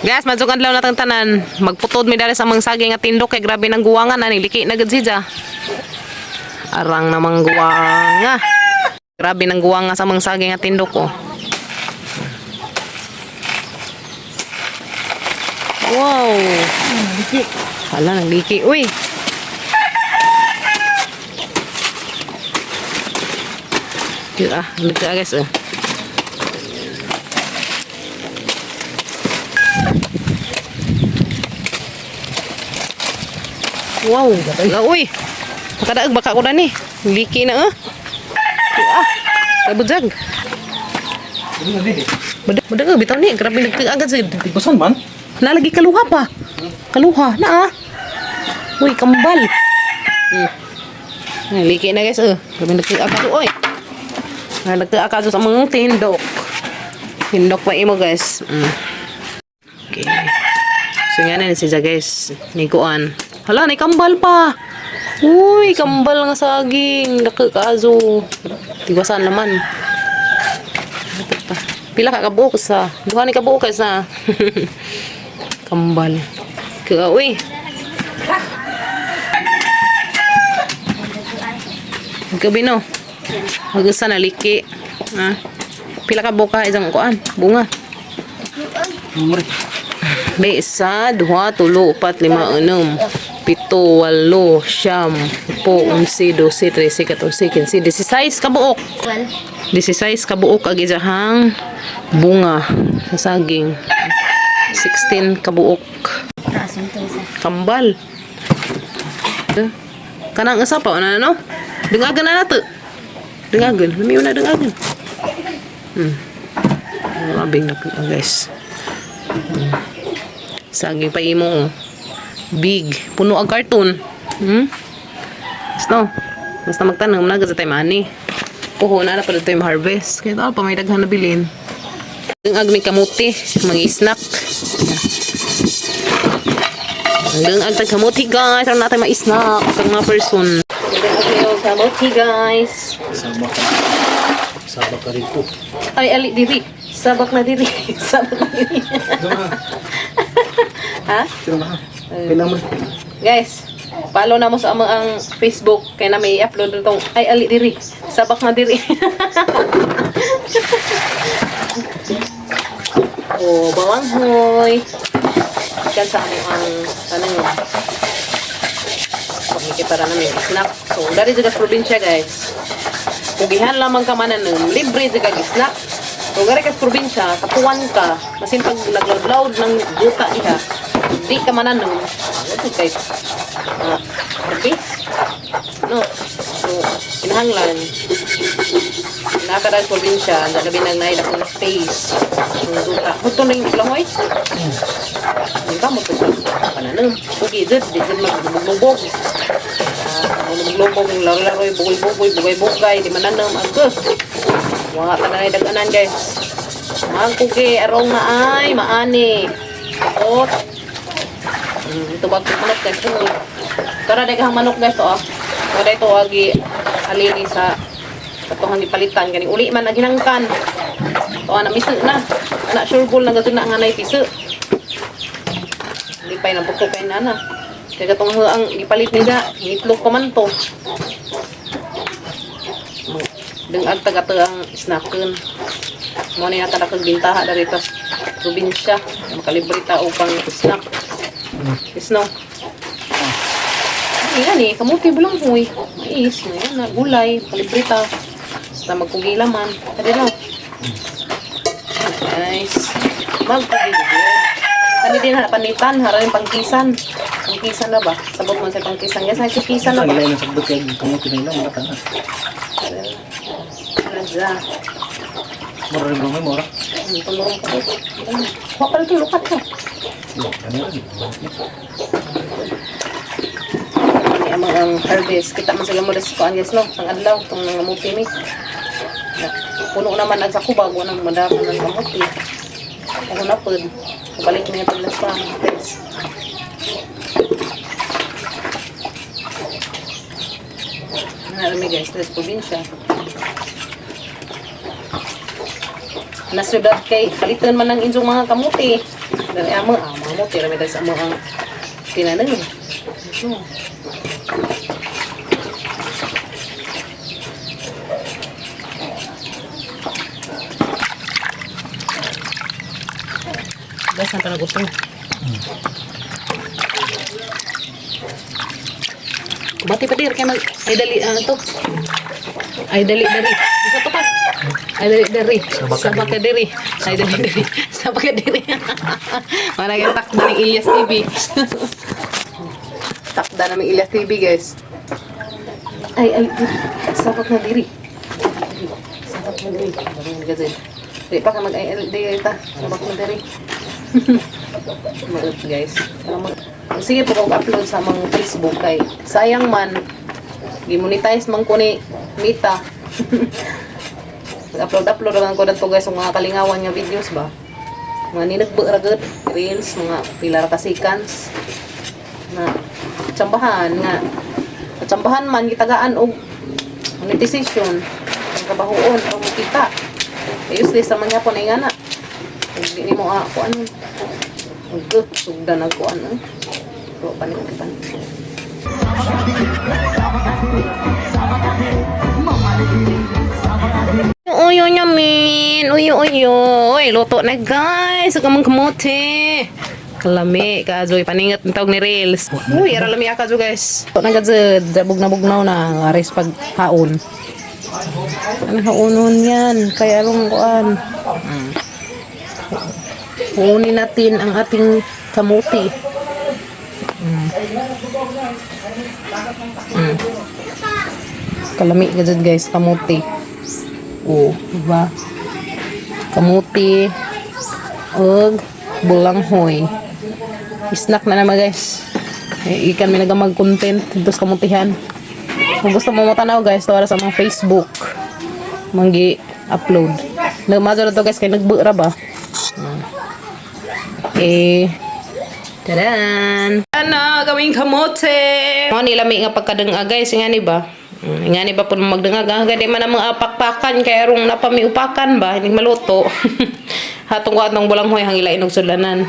Guys, maadtong adlaw natang tanan. Magputod mi dali sa among saging nga tindok kay grabe nang guwangan ani liki na gud siya. Arang namang guwanga. Grabe nang guwanga sa among saging nga tindok oh. Wow. Hala nang liki. Uy. Ah, liki ah, guys. Oh. Wow. Hala, uy. Makadaag baka ko na ni. Liki na eh. Ah. Kabujag. Badag badag bitaw ni grabe nagtiagad sa Tigbasan man. Nalagi kaluha pa. Kaluha na ah. Uy, kambal. Ay, liki na guys eh. Grabe nagtiagad oy. Nagtiagad sa mga tindok. Tindok pa imo guys. Okay. So nga na siya guys. Nikuan. Hala, ni kambal pa. Uy, kambal nga saging. Daki kaazo. Tiwasan naman. Pila ka kabuok sa? Duha ni kabuok sa. Kambal. Kaya, uy. Gabi no. Magusa na liki. Ah. Pila ka buka isang kuan, bunga. Mure. May isa, duha, tulo, upat, lima, unom, pito, walo, siyam, po, 11, 12, 13, 14, 15, 16 kabuok. 16 kabuok ang isahang bunga sa saging. 16 kabuok. Kambal. Kanang isa pa, ano, no? Dengagan na nato. Dengagan. Lamiyo na dengagan. Grabing na guys. Saging pa imo oh. Big. Puno ang karton. Basta, basta magtanong na sa tayo mani. Puho na na pala tayo harvest. Kaya pa may daghan na bilin. Ang agni kamuti, mga snack. Ang ag tag kamuti guys, aron natin ma-snack sa mga person. Ang kamuti guys. Sabak ka. Sabak ka rito. Ay ali diri. Sabak na diri. Sabak na diri. Ha? Sino ba? Kailangan mo. Guys, follow na mo sa among ang Facebook kay na may i-upload na tong ay ali diri. Sabak na diri. Oh, bawanghoy. Kan sa among ang tanong. Pagkiki para na may snack. So, dari sa probinsya, guys. Pugihan lamang ka man ng libre sa kag snack. So, gari ka sa probinsya, kapuan ka, masin pag nagload-load ng guta diha, di ka mananong. Ano kay harvest? No. So, kinahanglan naka sa probinsya, ang labi nang naay akong space. Ang duta. Buto na yung iklahoy. Hindi ka mo ito sa pananong. Pugi, zed, di zed maglubog-lubog. Ah, maglubog, yung laro-laro, bugoy-bugoy, bugay-bugay, di mananong. Agos. Wala ka na daganan guys. Magkugi, arong na ay, maani. Ot. Ito ba ito manok guys? Ito. Tara, daghang manok guys to ah. Wala ito agi alini sa katong gipalitan gani uli man naginangkan. To ana miso na. Ana sure goal na gato na nga nay piso. Hindi pa nang puko kay nana. Kaya katong ang gipalit nila, itlog pa man to. Dengag taga ang snacken. Mo ni nata kag bintaha dari ta probinsya. Makalibre ta og pang snack. Snow. Ay, yan eh. Kamuti bulang huy. Mais, may na, gulay, kalibre ta. Basta magkugila man. Tadi lang. Nice. Magkugila. Tadi din ha, panitan. Hararin pangkisan. Pangkisan na ba? Sabot man sa pangkisan. Guys, nagkikisan na Ang ba? ilay ng sabot kay kamuti na ilang wala ka na. Radza. Mura rin ba mura? Ang tulong ko. Kuha pala ito, lukat ka. Ano rin? Ani ang mga harvest. Kita man sila mo sa kuan guys no. Sang adlaw tong mga muti ni. Na, puno naman ang sako bago nang madako ng kamuti. Ako na pod. Balik niya pag sa guys. Narami guys, sa probinsya. Na syudad kay palitan man ang inyong mga kamuti. Dali amo, ah, mga kamuti rami dali sa amo ang tinanim. Ito. Guys, ang talaga gusto. Bati pa dir kay mag ay dali ano to. Ay dali dali. Isa to pa. Ay dali dali. Sabak ka diri. Ay dali diri. Sabak ka diri. Para kay takda ng Ilyas TV. Takda namin Ilyas TV, guys. Ay ay sabak na diri. Sabak na diri. Sabak na diri. Di pa ka mag ay diri ta. Sabak na diri. Maot, guys. Para sige po kung upload sa mga Facebook kay sayang man gimonetize man ko ni Mita. Upload upload lang ko dadto, guys, ang mga kalingawan nga videos ba. Mga ninagba ra gud reels, mga pila ra ka seconds na tsambahan nga tsambahan man gitagaan og monetization ang kabahuon aron makita. Useless sa man gyapon ay nga na. Ug di nimo ah, kuan. Ug sugdan ang kuan. Eh. Wa pa ni uban. Uyo nyamin, uyo uyo. Uy, luto na, guys. Ug among kamote. Kalami ka joy paningat ng tawag ni Rails. Uy, ara lami ka guys. Luto na gazed, bugna bugnaw na aris pag haon. Ano haonon yan? Kaya arong kuan. Kunin natin ang ating kamuti. Kalami ka dyan, guys, kamuti. Oh, diba? Kamuti ug bulanghoy. Snack na naman, guys. Eh, ikan may nagamag content dito sa kamutihan. Kung gusto mo matanaw, guys, tawara sa mga Facebook. Manggi upload. Nagmazo na to, guys, kay nagbuura ba? Eh, tadan! Ano, gawing kamote! Mga nilami nga pagkadanga, guys, nga ni ba? Nga ni ba po magdangag? Ah, gani man ang mga pakpakan, kaya rong napamiupakan ba? Hindi maluto. Hatong ko atong bulanghoy, hangila inog sudlanan.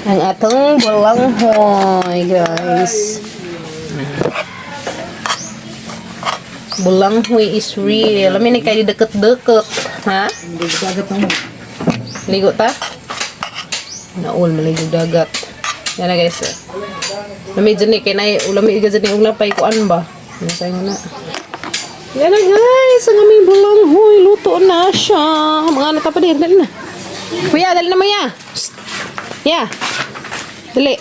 Ang atong bulanghoy, guys. Bulanghoy is real. Alam ni kayo deket-deket. Ha? Hindi dagat na mo. Ligo ta? Naul, maligo dagat. Yan na, guys. Eh. Lami dyan eh. Kaya na, ulami dyan eh. Ulapay kuan ba? Ano tayo na? Yan na, guys. Ang aming bulanghoy. Luto na siya. Mga ano ta pa din. Dali na. Kuya, dali na mo ya. Psst. Ya. Dali.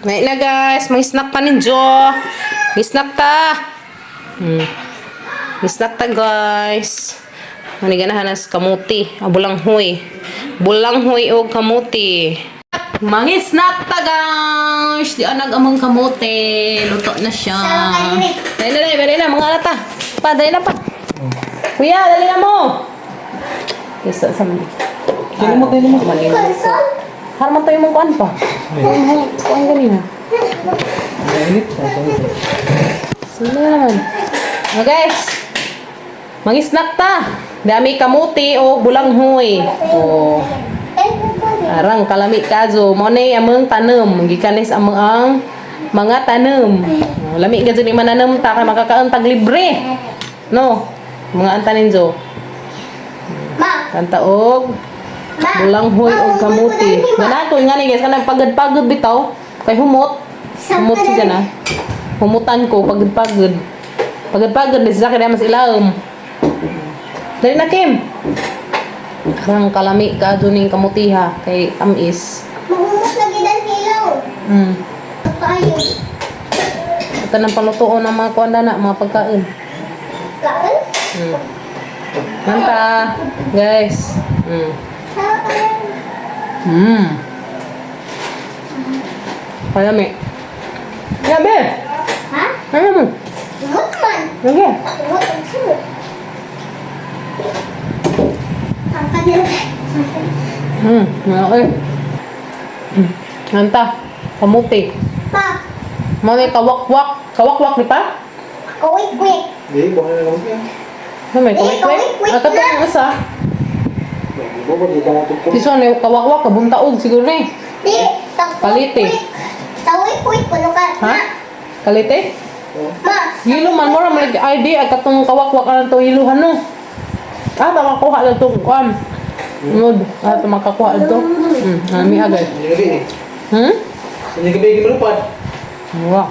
Ngayon na, guys. May snack pa ninyo. May snack ta. May snack ta, guys. Ano ganahan as kamuti. Ah, bulanghoy. Bulanghoy o kamuti. Mangisnak ta, guys! Di anag among kamote. Luto na siya. Dali na, dali, dali na. Mga alata. Pa, dali na pa. Kuya, dali na mo. Isa sa mga. Dali mo, dali mo. Harman tayo mong kuan pa. Kuan mo, kuan ganina. Mainit. Sige na naman. Oh, guys. Mangisnak ta. Dami kamuti o bulanghoy. Oh. Arang kalami kazo. Mo na among tanem. Gikanis among ang mga tanem. Oh, lami gazo ni mananem ta kay makakaon tag libre. No. Mga antanin zo. Kanta og bulanghoy og kamuti. Ganato nga ni, guys, kanang pagod-pagod bitaw kay humot. Humot siya na. Humutan ko pagod-pagod. Pagod-pagod di sa akin mas ilawom. Dali na, Kim. Arang kalami ka ning kamutiha kay tamis. Mahumot lagi ng hilaw. Tayo. Ito ng palutuon ng mga kuan na mga pagkain. Kaon? Manta, guys. Sarap ka yan. Kalami. Yabe. Ha? Ano mo? Humot man. Lagi. Humot ang sunod. Ang kanila. Okay. Manta. Kamuti. Pa, Mo ni kawakwak. Kawakwak di pa? kawik-wik. Hindi, bukan na lang yan. Ano may Eh, kawik-wik? kawik-wik Ah, katong na. isa. Bobo, di ka matugtog. This one, eh, kawakwak, kabuntaog siguro eh. Di, Kalite. Tawik-wik kuno ka. Ha? Ma, Kalite? ma. Hilo man mo ra man ID ay katong kawakwak ang to hiluhan no. Ah, tama kuha lang tong kuan. Ngod, ah tama kakuha to. Ami agay. Hindi gabi eh. Hmm? Hindi gabi gimalupad. Wow.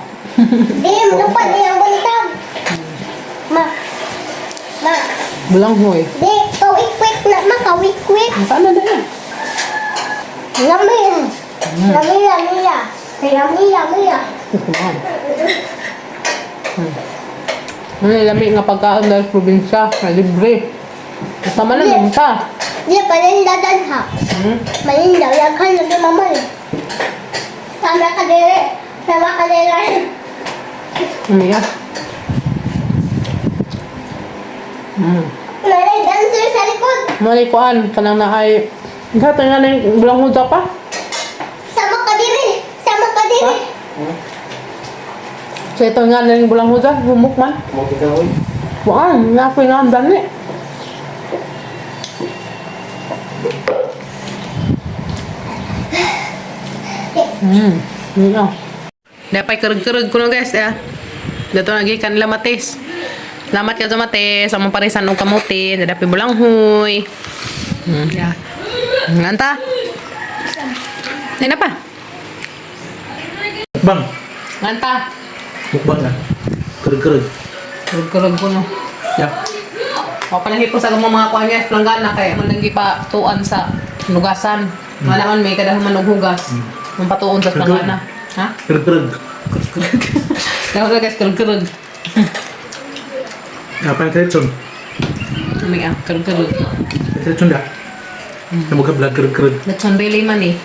Di, malupad di ang buntag. Ma. Ma. Bulang hoy. Di, kawik-wik na, ma, kawik-wik. Ang na dai. Lami. Lami, lami, ya. Lami, lami, ya. Ano lami nga pagkaon dahil probinsya, na libre. Sama na lang ta. Di, palinda dan ha. Hmm? Malinda, yaghan lagi mama. Eh. Sama ka dere. Sama ka dere. Ano ya? Malay dancer sa likod. Mali kuan kanang na ay Gata nga na yung bulang huda pa. Sama ka dere. Sama ka dere. So ito nga na yung bulang huda, humok man. Mo kita oy. Kuan, nga ko nga ang dami. Yeah. Dapat kereg-kereg ko no guys ya. Dato lagi kan nila matis. Salamat ka sa matis, among parisan og kamuti, dapat bulanghoy. Yeah. Nganta. Ay na pa. Mukbang. Nganta. Mukbang na. Kereg-kereg. Kereg-kereg ko no. Ya. O panahipos sa mga mga kuan guys, planggana kay man lagi pa tuan sa nugasan. Wala man may kadahan man og hugas. Mm. Patuon sa planggana. Ha? Kereg-kereg. Dapat guys kereg-kereg. Apa yang telecon? May ah, kereg-kereg. Telecon dah. Kamu ke belah kereg-kereg. Lechon Bailey man eh.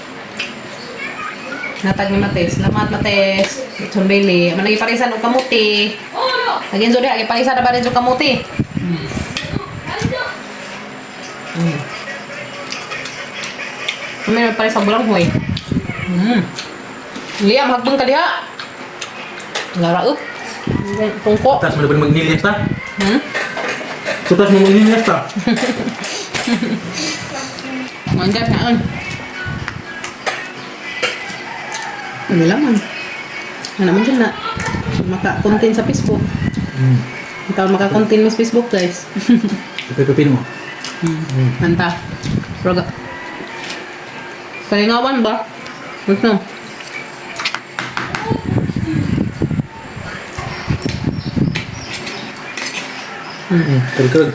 Natag ni Mates. Salamat Mates. Lechon Bailey. Man lagi parisan og kamuti. Lagi zodiac lagi parisan na ba rin og kamuti? May parisan bulang hoy. Liam hagbang ka diha. Lara up. Tungko. Tas mana boleh magnilias ta? Hmm? So tas mau magnilias ta? Mangga saan? Ano laman? Ano naman dyan na? Maka-content sa Facebook. Ikaw maka-content mo sa Facebook, guys. Pepepin mo. Nanta. Roga. Kalingawan ba? Gusto. Kereg-kereg.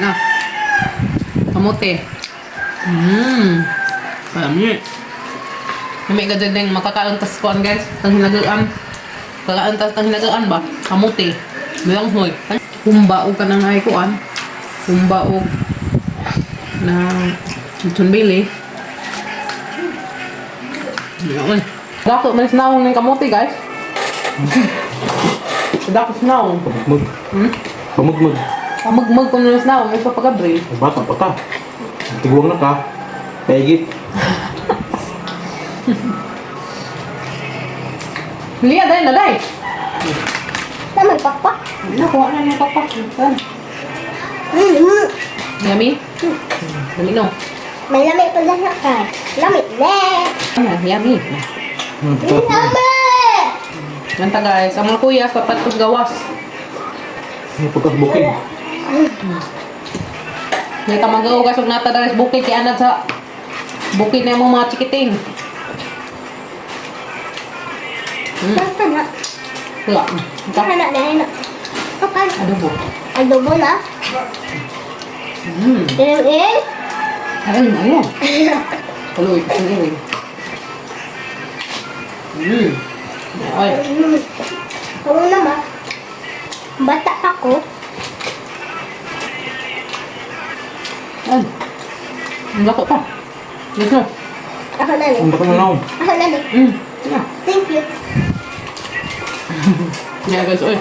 Na. Kamote. Marami. May ka dyan din makakaon tas kuan guys. Tang hinagaan. Kakaon tas tang hinagaan ba? Kamote. Bilang hoy. Humba og kanang ay kuan. Humba og na lechon bili. Yun. Dako man snaong ng kamote guys. Dako snaong. Pamugmug. Pamugmug. Pamugmug ko na snaong may papagabril. Bata pa ka. Tiguang na ka. Paigit. Liya dai na dai. Naman pakpak. Nakuha na niya papak. Saan? Yummy? Yummy no? May lami pala na ka. Lami le. Ah, yummy. Lami. Manta guys, ang mga kuya, papatos gawas. Ini pagkas bukid. May kamagaw og nata dali sa bukid kay anad sa bukid na imong mga chikiting. Basta na. Wala. Basta na dahil na. Okay. Adobo. Adobo na. Eh, eh. Ayun, ayun. Tuloy, tuloy. Ay, Oo naman. Bata pa ko. ay. Ang lako pa. Dito. Ako na ni. Ang baka na lang. Ako na ni. Yeah. Thank you. Yeah, guys, oy.